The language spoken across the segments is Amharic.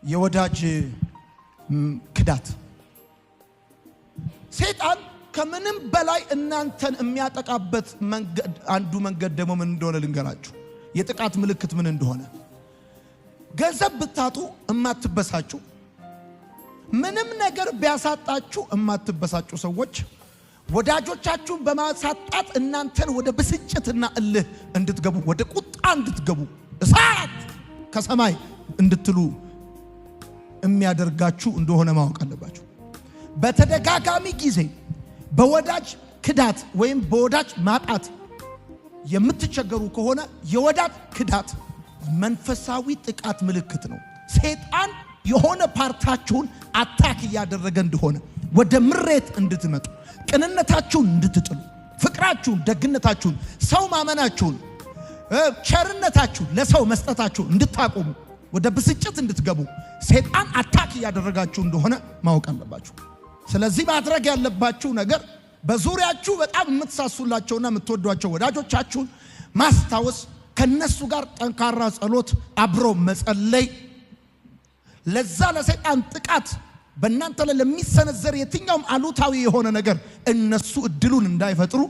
የወዳጅ ክዳት። ሰይጣን ከምንም በላይ እናንተን የሚያጠቃበት መንገድ አንዱ መንገድ ደግሞ ምን እንደሆነ ልንገራችሁ። የጥቃት ምልክት ምን እንደሆነ፣ ገንዘብ ብታጡ እማትበሳጩ፣ ምንም ነገር ቢያሳጣችሁ እማትበሳጩ ሰዎች ወዳጆቻችሁን በማሳጣት እናንተን ወደ ብስጭትና እልህ እንድትገቡ፣ ወደ ቁጣ እንድትገቡ፣ እሳት ከሰማይ እንድትሉ የሚያደርጋችሁ እንደሆነ ማወቅ አለባችሁ። በተደጋጋሚ ጊዜ በወዳጅ ክዳት ወይም በወዳጅ ማጣት የምትቸገሩ ከሆነ የወዳጅ ክዳት መንፈሳዊ ጥቃት ምልክት ነው። ሰይጣን የሆነ part ኣችሁን attack እያደረገ እንደሆነ፣ ወደ ምሬት እንድትመጡ፣ ቅንነታችሁን እንድትጥሉ፣ ፍቅራችሁን፣ ደግነታችሁን፣ ሰው ማመናችሁን፣ ቸርነታችሁን ለሰው መስጠታችሁን እንድታቆሙ፣ ወደ ብስጭት እንድትገቡ ሰይጣን attack እያደረጋችሁ እንደሆነ ማወቅ አለባችሁ። ስለዚህ ማድረግ ያለባችሁ ነገር በዙሪያችሁ በጣም የምትሳሱላቸውና የምትወዷቸው ወዳጆቻችሁን ማስታወስ፣ ከነሱ ጋር ጠንካራ ጸሎት አብሮ መጸለይ፣ ለዛ ለሰይጣን ጥቃት በእናንተ ላይ ለሚሰነዘር የትኛውም አሉታዊ የሆነ ነገር እነሱ እድሉን እንዳይፈጥሩ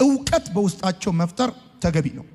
እውቀት በውስጣቸው መፍጠር ተገቢ ነው።